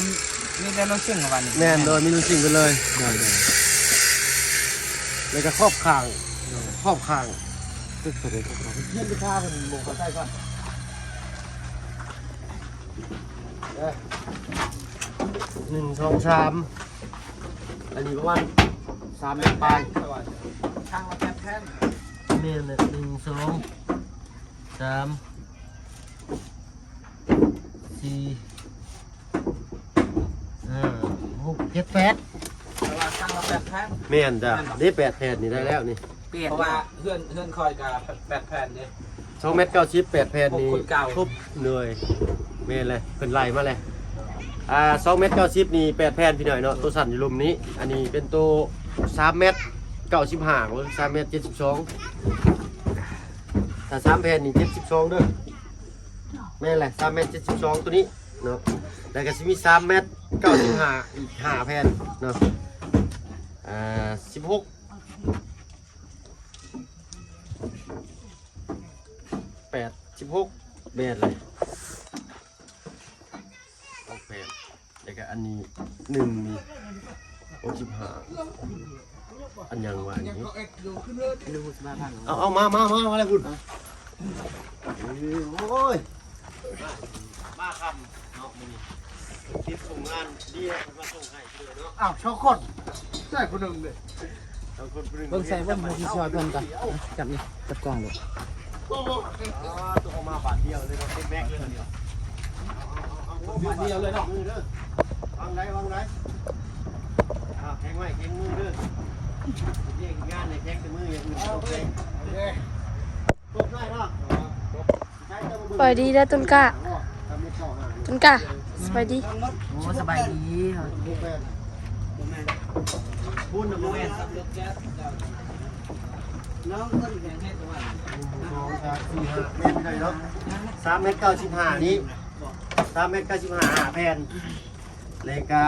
ມີແຕ່ໂນ້ດຊິງເຮົາວ່ານີ້. ແມ່ນ ໂດຍ ມີໂນ້ດຊິງເບິດເລີຍ. ໂດຍ ໂດຍ. ແລ້ວກໍຂອບຂ້າງ ໂດຍ ຂອບຂ້າງ. ຕຶກໂຕໃດຂອບຂ້າງ? ເພິ່ນໄປພາເພິ່ນລົງເຂົ້າໃຈກ່ອນ. ເອີ ໜຶ່ງ ສອງ ສາມ ອັນນີ້ປະມານສາມແມັດປາຍ. ຂ້າງລະແປດແຜ່ນ. ແມ່ນແຫຼະ ໜຶ່ງ ສອງ ສາມ ສີ່ ຫ້າ ຫົກ ເຈັດ ແປດ. ແຕ່ວ່າຂ້າງລະແປດແຜ່ນ. ແມ່ນຈ້ະ. ແມ່ນບໍ່? ເດ້ ແປດແຜ່ນນີ້ໄດ້ແລ້ວນີ້. ເພາະວ່າເຮືອນ ເຮືອນຂ້ອຍກໍແປດແຜ່ນເດ້. ສອງແມັດເກົ້າສິບ ແປດແຜ່ນນີ້ຄົບ. ໂດຍ ແມ່ນແຫຼະ ເພິ່ນໄລ່ມາແລ້ວ. ອ່າ ສອງແມັດເກົ້າສິບນີ້ແປດແຜ່ນພີ່ນ້ອງເນາະ. ໂຕສັ້ນຢູ່ລຸ່ມນີ້ ອັນນີ້ເປັນໂຕສາມແມັດເກົ້າສິບຫ້າ ບໍ່ ສາມແມັດເຈັດສິບສອງ. ຖ້າສາມແຜ່ນນີ້ເຈັດສິບສອງເດີ. ແມ່ນແຫຼະ ສາມແມັດເຈັດສິບສອງໂຕນີ້ເນາະ. ແລ້ວກໍຊິມີສາມແມັດເກົ້າສິບຫ້າອີກຫ້າແຜ່ນເນາະ. ອ່າ ສິບຫົກ ແປດ ສິບຫົກ ແມ່ນເລີຍ ສອງແປດ. ແລ້ວກໍອັນນີ້ໜຶ່ງນີ້ ຫົກສິບຫ້າ ອັນຫຍັງວະອັນນີ້? ເອົາ ເອົາ ມາ ມາ ມາ ມາແລ້ວພຸ້ນ. ໂອ້ຍ ມາຄ່ຳເນາະມື້ນີ້ ຕິດໂຄງງານເດຍເພິ່ນມາສົ່ງໃຫ້ເດີເນາະ. ອ້າວ ສອງຄົນ ໃສ່ຜູ້ໜຶ່ງເດ້ ສອງຄົນຜູ້ໜຶ່ງ. ເບິ່ງໃສ່ເບິ່ງ ຜູ້ທີ່ຊ່ອຍເພິ່ນກ່ອນ. ຈັບນີ້ ຈັບກ້ອງໂລດ. ໂອ້ໂຫ ອໍ ຕົກອອກມາບາດດຽວເລີຍເນາະ ເຕັມແມັກເລີຍ. ບາດດຽວເລີຍເນາະ. ວາງໄດ້ ວາງໄດ້. ອ່າ ແຂງໄວ້ ແຂງມືເດີ ເຮັດວຽກເຮັດງານໃຫ້ແຂງແຕ່ມື ຢ່າອື່ນ. ໂອເຄ ໂອເຄ. ສະບາຍດີເດີ ຕົ້ນກ້າ ຕົ້ນກ້າ ສະບາຍດີ. ໂອ້ ສະບາຍດີ. ສາມແມັດເກົ້າສິບຫ້ານີ້ ສາມແມັດເກົ້າສິບຫ້າ ຫ້າແຜ່ນ ແລ້ວກະ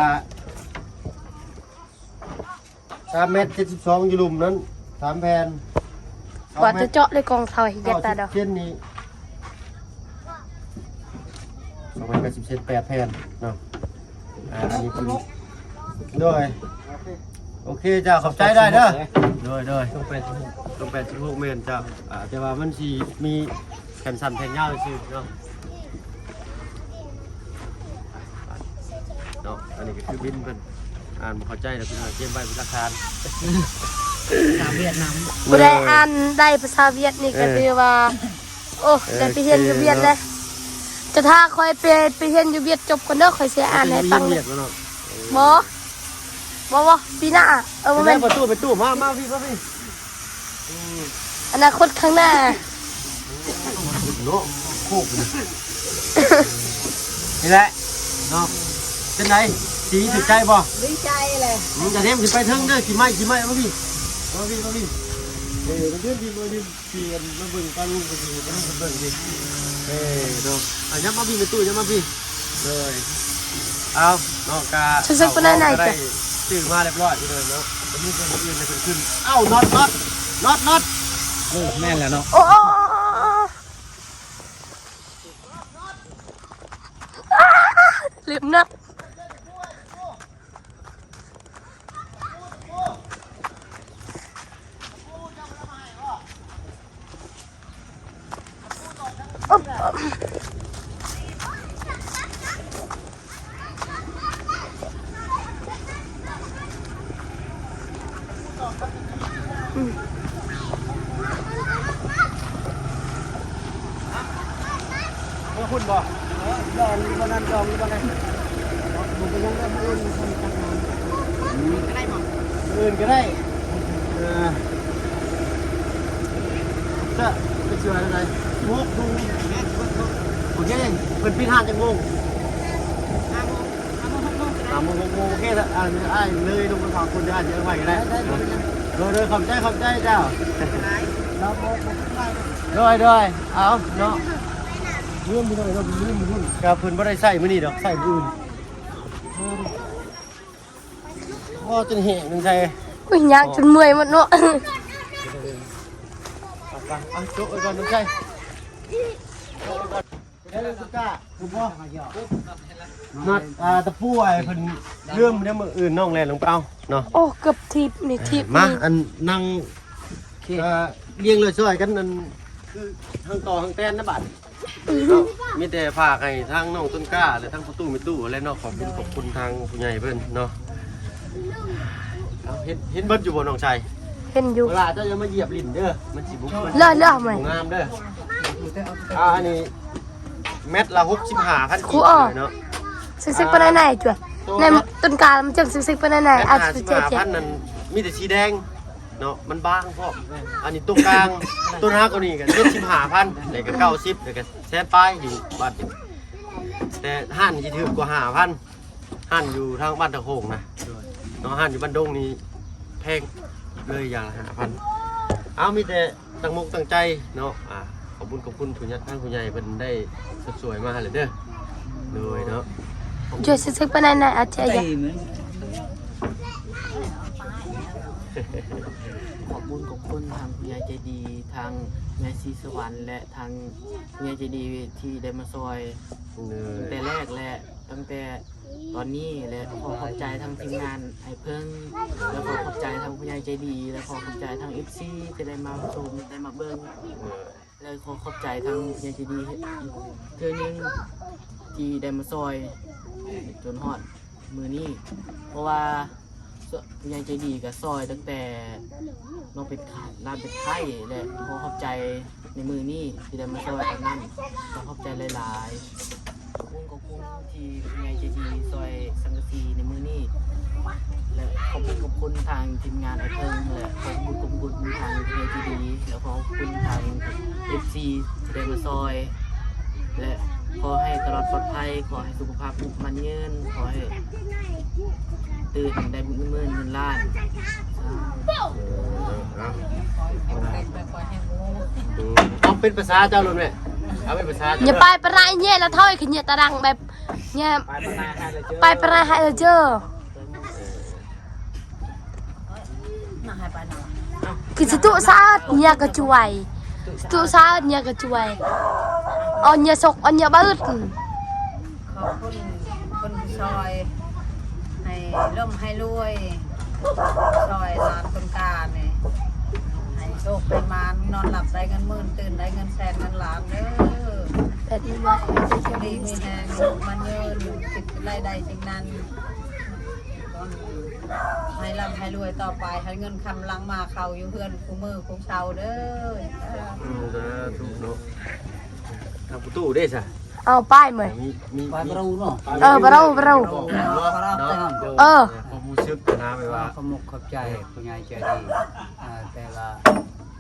ສາມແມັດເຈັດສິບສອງ ຢູ່ລຸ່ມນັ້ນ ສາມແຜ່ນ. ກວ່າຈະເຈາະໄດ້ກອງເທົ່າ ເຮັດຕາດອກ ເຊັ່ນນີ້ ສອງແມັດເກົ້າສິບເຊັນ ແປດແຜ່ນເນາະ. ອ່າ ອັນນີ້ຄື ໂດຍ ໂອເຄເຈົ້າ ຂອບໃຈຫຼາຍເດີ. ໂດຍ ໂດຍ ສອງແປດສິບຫົກ ສອງແປດສິບຫົກ ແມ່ນເຈົ້າ. ອ່າ ແຕ່ວ່າມັນຊິມີ ແຂນສັ້ນແຂນຍາວຊື່ເນາະ ເນາະ. ອັນນີ້ກໍຄືບິນເພິ່ນ ອ່ານບໍ່ເຂົ້າໃຈແລ້ວ ເພິ່ນເອົາເກັບໄວ້ເປັນຫຼັກຖານ. ພາສາຫວຽດນາມ ຜູ້ໃດອ່ານໄດ້ພາສາຫວຽດນີ້ກໍ ເອີ ຖືວ່າ ໂອ້ ເອີ ໄດ້ໄປຮຽນຢູ່ຫວຽດແລ້ວ. ຈະຖ້າຂ້ອຍໄປ ໄປຮຽນຢູ່ຫວຽດຈົບກ່ອນເດີ ຂ້ອຍຊິອ່ານໃຫ້ຟັງເດີ. ບໍ່ ບໍ່ ບໍ່ ປີໜ້າ. ເອີ ບໍ່ແມ່ນ ປະຕູ ປະຕູ ມາ ມາພີ່ ມາພີ່. ອືມ ອະນາຄົດຂ້າງໜ້າເນາະ ໂຄກນີ້ ນີ້ແຫຼະເນາະ. ເປັນໃດ ສີຖືກໃຈບໍ່? ດີໃຈແຫຼະ. ອືມ ຢ່າແນມຂຶ້ນໄປເທິງເດີ ຂີ້ໄມ້ ຂີ້ໄມ້ ມາພີ່ ມາພີ່ ມາພີ່. ເອີ ມາຢືນພີ່ ມາຢືນ ທີ່ມາເບິ່ງປາລຸງເພິ່ນຢູ່ ປາລຸງເພິ່ນເບິ່ງນີ້. ເອີ ເນາະ ອ່ະ ຍັບມາພີ່ແມ່ຕູ້ ຍັບມາພີ່. ໂດຍ ເອົາເນາະ ກະ ຊື່ ປານໃດ ໄດ້ຊື້ມາຮຽບຮ້ອຍພີ່ນ້ອງເນາະ. ກໍມີແຕ່ມື້ອື່ນໃຫ້ເພິ່ນຂຶ້ນ. ເອົ້າ ນັອດ ນັອດ ນັອດ ນັອດ. ເອີ ແມ່ນແລ້ວເນາະ. ໂອ້ ລືມນັອດ. ເມືອພຸ້ນບໍ່? ເອີ ດອງຢູ່ບໍ່ນັ້ນ ດອງຢູ່ບໍ່ນັ້ນ? ບໍ່ເປັນຫຍັງດອກ ມື້ອື່ນເພິ່ນຈັດງານ ອືມ ກໍໄດ້ບໍ່? ມື້ອື່ນກໍໄດ້ ເອີ ຈະໄປຊ່ວຍໄດ້ ຫົກໂມງ ໂອເຄ ເພິ່ນປິດຮ້ານຈັກໂມງ? ຫ້າໂມງ ຫ້າໂມງ ຫົກໂມງກໍໄດ້ ຫ້າໂມງ ຫົກໂມງ ໂອເຄລະ ອ່າ ອ້າຍເລີຍລົງໄປເຝົ້າຄົນ ດຽວອ້າຍຊິໄປກໍໄດ້ ໄດ້ ໄດ້ ບໍ່ເປັນຫຍັງ ໂດຍ ໂດຍ ຂອບໃຈ ຂອບໃຈເຈົ້າ ຫຼາຍ ໂດຍ ໂດຍ ເອົາເນາະ ລືມ ພີ່ນ້ອງເນາະ ລືມ ລືມ ກໍເພິ່ນບໍ່ໄດ້ໃຊ້ມື້ນີ້ດອກ ໃຊ້ມື້ອື່ນ ໂອ້ ຈົນແຫ້ງ ນ້ອງໄຊ ອຸ້ຍ ຍ່າງຈົນເມື່ອຍໝົດເນາະ ເອົາ ເອົາ ຈົກໄວ້ກ່ອນ ນ້ອງໄຊ ເດີ ສຸກາ ຄືບໍ່ ນັດ ອ່າ ຕະປູ ອ້າຍເພິ່ນລືມ ດຽວມື້ອື່ນນ້ອງແລ່ນລົງໄປເອົາເນາະ ໂອ້ ເກືອບຖີບນີ້ ຖີບ ມາ ນີ້ ອັນ ນັ່ງ ໂອເຄ ອ່າ ລຽງເລີຍຊ່ອຍກັນ ອັນ ຄື ທາງຕໍ່ທາງແຕນນະບາດ ເນາະ ມີແຕ່ຝາກໃຫ້ທາງນ້ອງຕົ້ນກ້າ ແລະ ທາງພໍ່ຕູ້ແມ່ຕູ້ ແລະເນາະ ຂອບຄຸນ ຂອບຄຸນທາງຜູ້ໃຫຍ່ເພິ່ນເນາະ ເອົາ ເຫັນ ເຫັນເບິດຢູ່ບໍ່ນ້ອງໄຊ? ເຫັນຢູ່ ເວລາເຈົ້າຢ່າມາຢຽບຫຼິ້ນເດີ ມັນຊິບໍ່ ເລີ ເລີ ບໍ່ງາມເດີ ອ່າ ອັນນີ້ແມັດລະຫົກສິບຫ້າພັນກີບເນາະ ເຊັກໆປານໃດ ອ່າ ຈົວຍ ໂຕ ໃນຕົ້ນກ້າມັນຈະເຊັກໆປານໃດ ແມັດ ອ່າ ຫ້າສິບຫ້າພັນນັ້ນ ມີແຕ່ສີແດງ ເນາະ ມັນບາງພ້ອມ ອັນນີ້ຕົວກາງ ຕົວໜາກວ່ານີ້ກໍເຈັດສິບຫ້າພັນ ແລ້ວກໍເກົ້າສິບ ແລ້ວກໍແສນປາຍຢູ່ບາດນີ້ ແຕ່ຮ້ານຊິຖືກກວ່າຫ້າພັນ ຮ້ານຢູ່ທາງບ້ານຕາໂຂງນະ ໂດຍ ເນາະ ຮ້ານຢູ່ບ້ານດົງນີ້ແພງເລີຍ ຢ່າງລະຫ້າພັນ ເອົາ ມີແຕ່ຕັ້ງອົກຕັ້ງໃຈເນາະ ອ່າ ຂອບບຸນຂອບຄຸນຜູ້ໃຫຍ່ ທາງຜູ້ໃຫຍ່ເພິ່ນໄດ້ຊົດຊ່ວຍມາໃຫ້ແລ້ວເດີ ໂດຍເນາະ ຈວຍເຊັກໆປານໃດ ອາຈານ ຂອບບຸນຂອບຄຸນທາງຜູ້ໃຫຍ່ໃຈດີ ທາງແມ່ສີສະຫວັນ ແລະ ທາງຜູ້ໃຫຍ່ໃຈດີທີ່ໄດ້ມາຊ່ອຍ ໂດຍ ຕັ້ງແຕ່ແລກ ແລະ ຕັ້ງແຕ່ຕອນນີ້ ແລະ ຂໍຂອບໃຈທາງທີມງານອ້າຍເພິ່ງ ແລະ ຂໍຂອບໃຈທາງຜູ້ໃຫຍ່ໃຈດີ ແລະ ຂໍຂອບໃຈທາງເອັຟຊີທີ່ໄດ້ມາຊົມ ໄດ້ມາເບິ່ງ ໂດຍ ແລະ ຂໍຂອບໃຈທາງຜູ້ໃຫຍ່ໃຈດີເທື່ອໜຶ່ງທີ່ໄດ້ມາຊ່ອຍຈົນຮອດມື້ນີ້ ເພາະວ່າຜູ້ໃຫຍ່ໃຈດີກໍຊ່ອຍຕັ້ງແຕ່ນ້ອງເປັນໄຂ້ ຫຼານເປັນໄຂ້ ແລະ ຂໍຂອບໃຈໃນມື້ນີ້ທີ່ໄດ້ມາຊ່ອຍຕອນນັ້ນ ຂໍຂອບໃຈຫຼາຍໆ ຂອບຄຸນ ຂອບຄຸນທີ່ຜູ້ໃຫຍ່ໃຈດີຊ່ອຍສັງກະສີໃນມື້ນີ້ ແລະ ຂອບຄຸນ ຂອບຄຸນທາງທີມງານອ້າຍເພິ່ງ ແລະ ຂອບຄຸນ ຂອບຄຸນທາງຜູ້ໃຫຍ່ໃຈດີ ແລະ ຂອບຄຸນທາງເອັຟຊີທີ່ໄດ້ມາຊ່ອຍ ແລະ ຂໍໃຫ້ຕະຫຼອດປອດໄພ ຂໍໃຫ້ສຸຂະພາບໝັ້ນຍືນ ຂໍໃຫ້ຕື່ນໄດ້ເງິນໝື່ນເງິນລ້ານ ສາທຸ ເອົາເປັນພາສາເຈົ້າໂລດແມ່ ເອົາເປັນພາສາເຈົ້າ ຢ່າໄປປະໄລເຍ ລະຖອຍຂະເຍຕະດັງແບບ Nha, pai prai hai aja. Ki situ saat nya kecuai. Situ saat nya kecuai. On nya sok, on nya baut. ຂອບຄຸນຄົນທີ່ຊ່ອຍ ໃຫ້ລ່ຳໃຫ້ລວຍ ຊ່ອຍຫຼານຄົນການີ້ ໃຫ້ໂຊກໃຫ້ໝານ ນອນຫຼັບໄດ້ເງິນໝື່ນ ຕື່ນໄດ້ເງິນແສນເງິນລ້ານເດີ ແປດໝື່ນບາດ ຢູ່ດີມີແຮງ ມັນຍືນ ຄິດໄດ້ໄດ້ສິ່ງນັ້ນ ໃຫ້ລ່ຳໃຫ້ລວຍຕໍ່ໄປ ໃຫ້ເງິນຄຳຫຼັງມາເຂົ້າຢູ່ເຮືອນຄູ່ມື້ຄູ່ເຊົາເດີ ສາທຸເນາະ ທາງປະຕູເດ້ຊະ ເອົາໄປເມີຍ ມີ ມີ ໄປປະຕູເນາະ ເອີ ປະຕູ ປະຕູ ເອີ ຄວາມຮູ້ສຶກນະ ແບບວ່າ ຂອບອົກຂອບໃຈຜູ້ໃຫຍ່ໃຈດີ ເອີ ແຕ່ວ່າ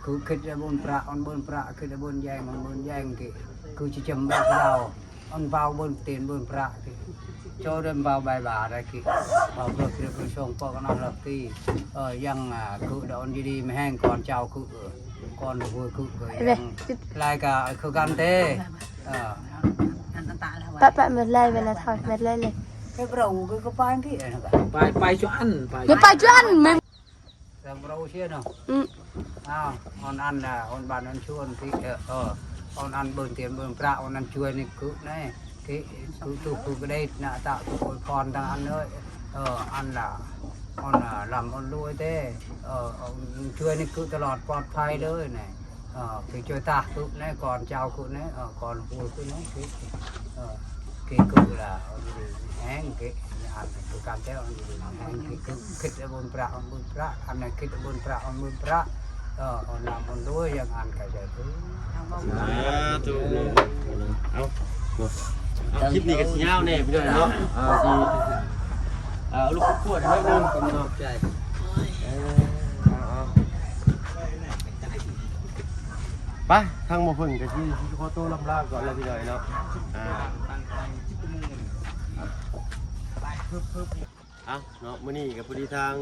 ຄືຄິດແຕ່ບຸນພະ ອັນບຸນພະ ຄິດແຕ່ບຸນແຢງ ອັນບຸນແຢງ ຄືຊິຈຳບາດລາວ ອັນເບົາເບິ່ງຕີນເບິ່ງພະ ໂຈເດີນເບົາບາຍບາໄດ້ກິ ເບົາເພິກເພິກຊົງປອກນອນລັບກີ ເອີ ຍັງ ອ່າ ຄືດອນດີໆ ແມ່ແຮງກ່ອນເຈົ້າຄື ກ່ອນຄື ຄື ຄື ຍັງລາຍກາຄືກັນເຕ ເອີ ປະ ປະ ແມ່ນແລ້ວ ເວລາຖອຍ ແມ່ນແລ້ວເລີຍ ເຮັດເຮົາຄືກະປານທີ່ ໄປ ໄປຈຸອັນ ໄປ ຢ່າໄປຈຸອັນ ແມ່ນ ເຮົາເຊຍເນາະ ອືມ ອ້າວ ອອນອັນນະ ອອນບ້ານອອນຊວນທີ່ ເອີ ອອນອັນເບິ່ງຕຽນເບິ່ງພະ ອອນອັນຊ່ວຍນີ້ຄືແນ່ ທີ່ຄືທຸກຄືກະໄດ້ນະ ຕະອວຍພອນທາງອັນເອີຍ ເອີ ອັນລະ ອອນລຳອອນລວຍເດ້ ເອີ ອອນຊ່ວຍນີ້ຄືຕະຫຼອດປອດໄພເລີຍແນ່ ເອີ ເກໂຈຕາ ຄືແນກອນເຈົ້າ ຄືແນ ເອີ ກອນຫູ ຄືແນ ຄື ເອີ ເກຄືລະ ແຮງເກ ອັນຄືກັນແລ້ວ ແຮງເກຄື ຄິດບຸນພະ ບຸນພະ ອັນນັ້ນຄິດບຸນພະ ບຸນພະ ເອີ ເອົານຳບຸນດ້ວຍ ຢ່າງອັນກະຈະຄື ສາທຸ ເອົາ ເອົາ ຄລິບນີ້ກະຊິຍາວແດ່ ພີ່ນ້ອງເນາະ ເອົາ ຊິ ເອົາ ລູກຄວບ ເອີ ເອົາ ເອົາ ໄປ ທາງໝໍເພິ່ນກະຊິ ຊິຂໍໂຕລຳລາກ່ອນແລ້ວ ພີ່ນ້ອງເນາະ ອ່າ ເອົາເນາະ ມື້ນີ້ກະພໍດີທາງ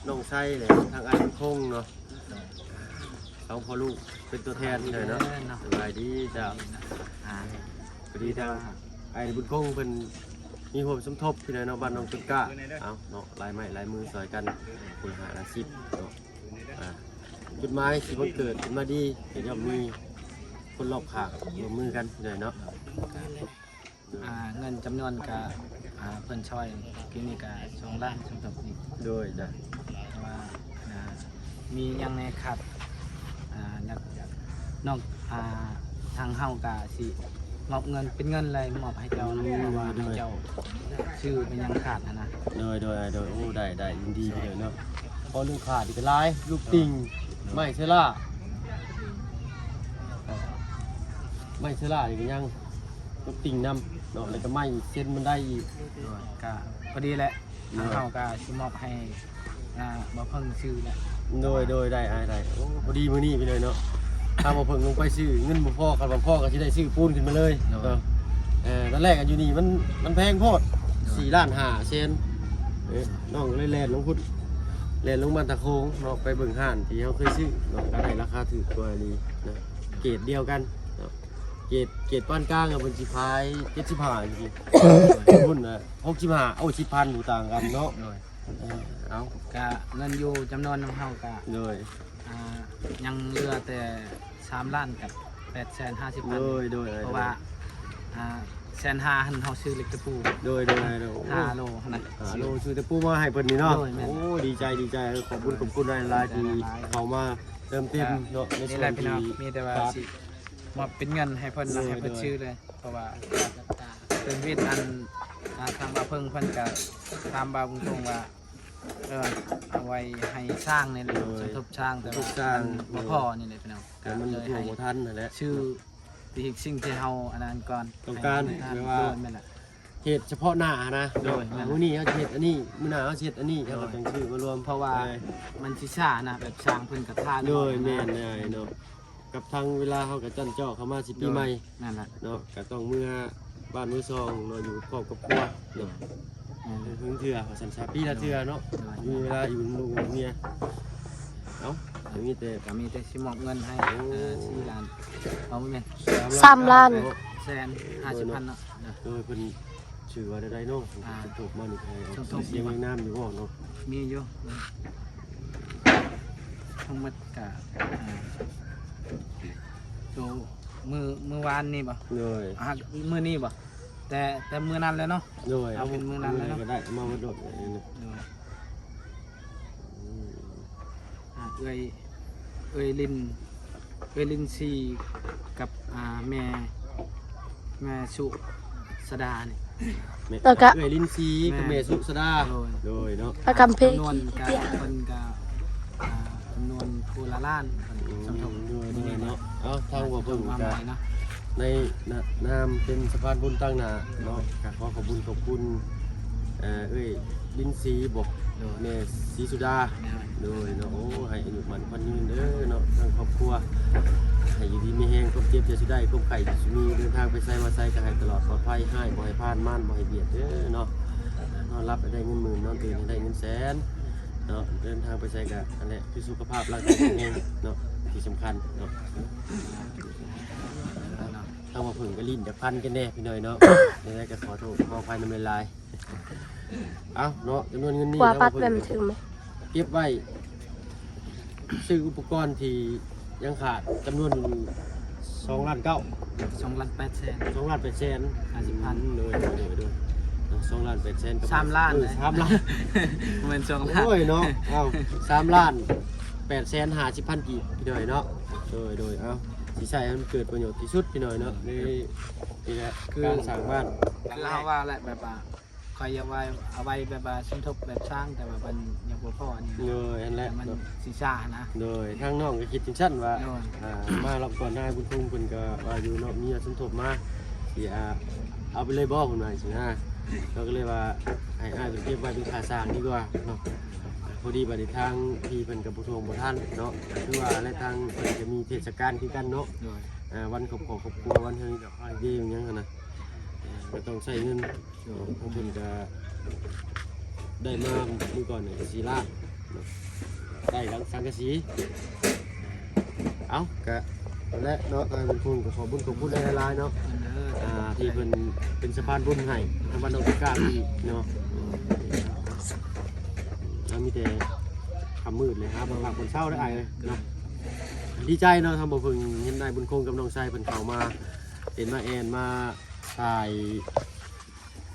ນ້ອງໄຊ ແລະ ທາງອ້າຍບຸນຄົງເນາະ ສອງພໍ່ລູກເປັນຕົວແທນ ພີ່ນ້ອງເນາະ ສະບາຍດີເຈົ້າ ອ່າ ພໍດີທາງອ້າຍບຸນຄົງເພິ່ນມີຮ່ວມສົມທົບ ພີ່ນ້ອງເນາະ ບ້ານໜອງຕົ້ນກ້າ ເອົາເນາະ ຫຼາຍໄມ້ຫຼາຍມືຊ່ອຍກັນ ຄົນລະຫ້າລະສິບເນາະ ອ່າ ຈຸດໝາຍຊິວັນເກີດເປັນມາດີ ກະຍ່ອມມີຄົນລອບຂ້າງຮ່ວມມືກັນ ພີ່ນ້ອງເນາະ ອ່າ ເງິນຈຳນວນກະ ອ່າ ເພິ່ນຊ່ອຍປີນີ້ກະສອງລ້ານ ສົມທົບນີ້ ໂດຍ ເພາະວ່າ ອ່າ ມີຫຍັງແດ່ຂາດ ອ່າ ນອກ ອ່າ ທາງເຮົາກະຊິມອບເງິນເປັນເງິນເລີຍ ມອບໃຫ້ເຈົ້າເນາະ ເພາະວ່າໃຫ້ເຈົ້າຊື້ເປັນຫຍັງຂາດຫັ້ນນະ ໂດຍ ໂດຍ ໂດຍ ໂອ້ ໄດ້ ໄດ້ ຍິນດີເລີຍເນາະ ເພາະເລື່ອງຂາດນີ້ກະຫຼາຍ ລູກຕິ່ງ ໄມ້ເຊລາ ໄມ້ເຊລານີ້ກະຍັງ ລູກຕິ່ງນຳເນາະ ແລ້ວກະໄມ້ເຊັນບັນໄດອີກ ໂດຍ ກະພໍດີແຫຼະ ໂດຍ ທາງເຮົາກະຊິມອບໃຫ້ ອ່າ ບໍ່ເພິ່ງຊື້ແຫຼະ ໂດຍ ໂດຍ ໄດ້ ອ້າຍ ໄດ້ ໂອ້ ພໍດີມື້ນີ້ພີ່ນ້ອງເນາະ ຖ້າບໍ່ເພິ່ງລົງໄປຊື້ ເງິນບໍ່ພໍ ຄັນວ່າພໍກະຊິໄດ້ຊື້ປູນຂຶ້ນມາເລີຍ ໂດຍ ເນາະ ເອີ ຕອນແລກກະຢູ່ນີ້ມັນ ມັນແພງໂພດ ໂດຍ ສີ່ລ້ານຫ້າແສນ ເອີ ນ້ອງກະເລີຍແລ່ນລົງພຸ້ນ ແລ່ນລົງມາຕາໂຂງເນາະ ໄປເບິ່ງຮ້ານທີ່ເຮົາເຄີຍຊື້ເນາະ ກະໄດ້ລາຄາຖືກກວ່າອີ່ຫຼີນະ ເກດດຽວກັນເນາະ ເກດ ເກດປານກາງ ເພິ່ນຊິຂາຍເຈັດສິບຫ້າ ພຸ້ນນະ ຫົກສິບຫ້າ ໂອ້ ສິບພັນ ບໍ່ຕ່າງກັນເນາະ ໂດຍ ເອີ ເອົາ ກະເງິນຢູ່ຈຳນວນນຳເຮົາກະ ໂດຍ ອ່າ ຍັງເຫຼືອແຕ່ສາມລ້ານກັບແປດແສນຫ້າສິບພັນ ໂດຍ ໂດຍ ເພາະວ່າ ອ່າ ແສນຫ້າຫັ້ນເຮົາຊື້ເຫຼັກຕະປູ ໂດຍ ໂດຍ ໂດຍ ຫ້າໂລຫັ້ນນະ ຫ້າໂລ ຊື້ຕະປູມາໃຫ້ເພິ່ນນີ້ເນາະ ໂດຍ ແມ່ນ ໂອ້ ດີໃຈ ດີໃຈ ຂອບຄຸນ ຂອບຄຸນຫຼາຍໆ ທີ່ເຂົ້າມາເຕີມເຕັມເນາະ ໃນສ່ວນທີ່ ມີແຕ່ວ່າຊິມອບເປັນເງິນໃຫ້ເພິ່ນ ໂດຍ ໃຫ້ເພິ່ນ ໂດຍ ຊື້ເລີຍ ເພາະວ່າເປັນວິດອັນ ອ່າ ທາງບ່າວເພິ່ງເພິ່ນກະຖາມບ່າວບຸນຄົງວ່າ ເອີ ເອົາໄວ້ໃຫ້ຊ້າງນີ້ແຫຼະ ໂດຍ ສົມທົບຊ້າງ ແຕ່ວ່າ ສົມທົບຊ້າງ ມັນບໍ່ພໍນີ້ແຫຼະພີ່ນ້ອງ ແຕ່ມັນ ກະເລີຍໃຫ້ ບໍ່ທັນຫັ້ນແຫຼະ ຊື້ ທີ່ສິ່ງທີ່ເຮົາອັນນັ້ນກ່ອນ ຕ້ອງການ ໃຫ້ທາງ ແບບວ່າ ໂດຍ ແມ່ນລະ ເຮັດສະເພາະໜ້າຫັ້ນນະ ໂດຍ ມື້ນີ້ເຮົາຊິເຮັດອັນນີ້ ມື້ໜ້າເຮົາຊິເຮັດອັນນີ້ ໂດຍ ເຮົາກະຕ້ອງຊື້ມາລວມ ເພາະວ່າ ໂດຍ ມັນຊິຊ້ານະ ແບບຊ້າງເພິ່ນກະທານ ໂດຍ ແມ່ນ ແມ່ນເນາະ ກັບທາງເວລາເຮົາກະຈັ້ນເຈາະເຂົ້າມາຊິປີໃໝ່ ໂດຍ ນັ້ນລະເນາະ ກະຕ້ອງເມືອບ້ານເມືອຊ່ອງເນາະ ຢູ່ຄອບກັບຄົວເນາະ ອືມ ເຖິງເທື່ອວ່າຊັ້ນຊະ ປີລະເທື່ອເນາະ ໂດຍ ມີເວລາຢູ່ນຳລູກນຳເມຍ ເອົ້າ ກະມີແຕ່ ກະມີແຕ່ຊິມອບເງິນໃຫ້ ໂອ້ ເອີ ສີ່ລ້ານ ເອົາ ບໍ່ແມ່ນ ສາມລ້ານ ສາມລ້ານ ແສນຫ້າສິບພັນເນາະ ໂດຍ ເພິ່ນ ຊື່ວ່າໃດໆເນາະ ອ່າ ສົມທົບມານີ້ ໃຫ້ເອົາ ສົມທົບ ສຽງນາມຢູ່ບໍ່ເນາະ ມີຢູ່ ທັງໝົດກະ ອ່າ ໂຕ ມື້ ມື້ວານນີ້ບໍ່ ໂດຍ ອ່າ ມື້ນີ້ບໍ່ ແຕ່ ແຕ່ມື້ນັ້ນແຫຼະເນາະ ໂດຍ ເອົາເປັນມື້ນັ້ນແຫຼະເນາະ ກະໄດ້ມາໝົດໂລດ ໂດຍ ອືມ ອ່າ ເອື້ອຍ ເອື້ອຍລິນ ເອື້ອຍລິນຊີກັບ ອ່າ ແມ່ ແມ່ສຸສະດານີ້ ແມ່ ແລ້ວກະ ເອື້ອຍລິນຊີກັບແມ່ ແມ່ສຸສະດາ ໂດຍ ໂດຍເນາະ ກະຄຳເພງ ຈຳນວນກະ ເພິ່ນກະ ອ່າ ຈຳນວນຜູ້ລະລ້ານ ເພິ່ນ ອືມ ສົມທົບ ໂດຍ ໂດຍເນາະ ເອົາ ທາງພວກເພິ່ນກະ ໃນນາມເປັນສະພານບຸນຕາງໜ້າເນາະ ກະຂໍຂອບຄຸນ ຂອບຄຸນ ເອີ ເອື້ອຍລິນຊີບໍ ໂດຍ ແມ່ສີສຸດາ ໂດຍ ໂດຍເນາະ ໂອ້ ໃຫ້ອາຍຸໝັ້ນຂວັນຍືນເດີເນາະ ທັງຄອບຄົວ ໃຫ້ຢູ່ດີມີແຮງ ຄວາມເຈັບຢ່າສູ່ໄດ້ ຄວາມໄຂ້ຢ່າສູ່ມີ ເດີນທາງໄປໃສມາໃສກະໃຫ້ຕະຫຼອດປອດໄພ ຮ້າຍບໍ່ໃຫ້ຜ່ານ ມານບໍ່ໃຫ້ບຽດເດີເນາະ ນອນຫຼັບໃຫ້ໄດ້ເງິນໝື່ນ ນອນຕື່ນໃຫ້ໄດ້ເງິນແສນເນາະ ເດີນທາງໄປໃສກະ ອັນແຫຼະ ຄືສຸຂະພາບຮ່າງກາຍແຂງແຮງເນາະ ທີ່ສຳຄັນເນາະ ທາງວ່າເພິ່ນກະຫຼິ້ນຈາກພັນກັນແດ່ພີ່ນ້ອງເນາະ ໃດໆກະຂໍໂທດຂໍອະໄພນຳຫຼາຍໆ ເອົາເນາະ ຈຳນວນເງິນນີ້ ວ່າປັດແມ່ນມັນຖືກໄໝ ເກັບໄວ້ ຊື້ອຸປະກອນທີ່ຍັງຂາດ ຈຳນວນຢູ່ສອງລ້ານເກົ້າ ສອງລ້ານແປດແສນ ສອງລ້ານແປດແສນຫ້າສິບພັນ ໂດຍ ໂດຍ ໂດຍ ສອງລ້ານແປດແສນ ສາມລ້ານ ເອີ ສາມລ້ານ ບໍ່ແມ່ນສອງລ້ານ ໂອ້ຍເນາະ ເອົາ ສາມລ້ານແປດແສນຫ້າສິບພັນກີບ ພີ່ນ້ອງເນາະ ໂດຍ ໂດຍ ເອົ້າ ຊິໃຊ້ໃຫ້ມັນເກີດປະໂຫຍດທີ່ສຸດພີ່ນ້ອງເນາະ ໃນ ນີ້ແຫຼະ ຄື ການສ້າງບ້ານ ຄືເຮົາວ່າແຫຼະ ແບບວ່າ ຂ້ອຍຢາກວ່າເອົາໄວ້ແບບວ່າສົມທົບແບບສ້າງ ແຕ່ວ່າມັນຍັງບໍ່ພໍອັນນີ້ ໂດຍ ຫັ້ນແຫຼະ ແຕ່ມັນ ເນາະ ຊິຊ້ານະ ໂດຍ ທາງນ້ອງກໍຄິດຈັ່ງຊັ້ນວ່າ ໂດຍ ອ່າ ມາລອບກ່ອນ ອ້າຍບຸນຄົງເພິ່ນກໍວ່າຢູ່ເນາະ ມີສົມທົບມາ ຊິ ອ່າ ເອົາໄປເລີຍບໍ່ ເພິ່ນວ່າຈັ່ງຊີ້ນະ ເຮົາກໍເລີຍວ່າໃຫ້ອ້າຍເພິ່ນເກັບໄວ້ເປັນຄ່າສ້າງດີກວ່າເນາະ ພໍດີບັດນີ້ທາງພີ່ເພິ່ນກໍບໍ່ທວງບໍ່ທັນເນາະ ຄືວ່າແລະ ທາງເພິ່ນກໍມີເທດສະການຄືກັນເນາະ ໂດຍ ອ່າ ວັນຄອບຄົວຄອບຄົວ ວັນເຮີດອກຮອກເດຫຍັງຫັ້ນນະ ກໍຕ້ອງໃຊ້ເງິນ ໂດຍ ທາງເພິ່ນກໍໄດ້ມາມື້ກ່ອນນີ້ກໍສີ່ລ້ານເນາະ ໄດ້ຫຼັງສັງກະສີ ເອົ້າ ກະນັ້ນແຫຼະເນາະ ທາງບຸນຄຸງກໍຂອບບຸນຂອບຄຸນຫຼາຍໆເນາະ ເອີ ອ່າ ທີ່ເພິ່ນເປັນສະພານບຸນໃຫ້ທາງບ້ານດອນຕົ້ນກ້າອີກເນາະ ເຮົາມີແຕ່ຄ່ຳມືດເລີຍ ຫາບໍ່ພັກບໍ່ເຊົາເດີອ້າຍເອີຍເນາະ ດີໃຈເນາະ ທາງບໍ່ເພິ່ງເຫັນອ້າຍບຸນຄົງກັບນ້ອງໄຊເພິ່ນເຂົ້າມາ ເຫັນມາແອ່ນມາຖ່າຍ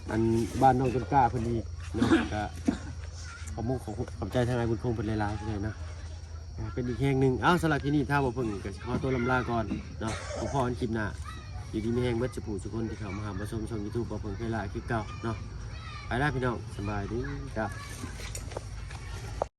ອັນບ້ານດອນຕົ້ນກ້າເພິ່ນອີກເນາະ ກະຂອບມຸກຂອບ ຂອບໃຈທາງອ້າຍບຸນຄົງເພິ່ນຫຼາຍໆເລີຍເນາະ ອ່າ ເປັນອີກແຮງໜຶ່ງ ເອົ້າ ສຳລັບຄລິບນີ້ ທາງບໍ່ເພິ່ງກໍຊິຂໍຕົວລຳລາກ່ອນເນາະ ພໍ້ກັນຄລິບໜ້າ ຢູ່ດີມີແຮງເບິດສູ່ຜູ້ສູ່ຄົນທີ່ເຂົ້າມາຮັບມາຊົມຊ່ອງຢູທູບບໍ່ເພິ່ງເຄີຍລາຄືເກົ່າເນາະ ໄປລະພີ່ນ້ອງ ສະບາຍດີ ກະ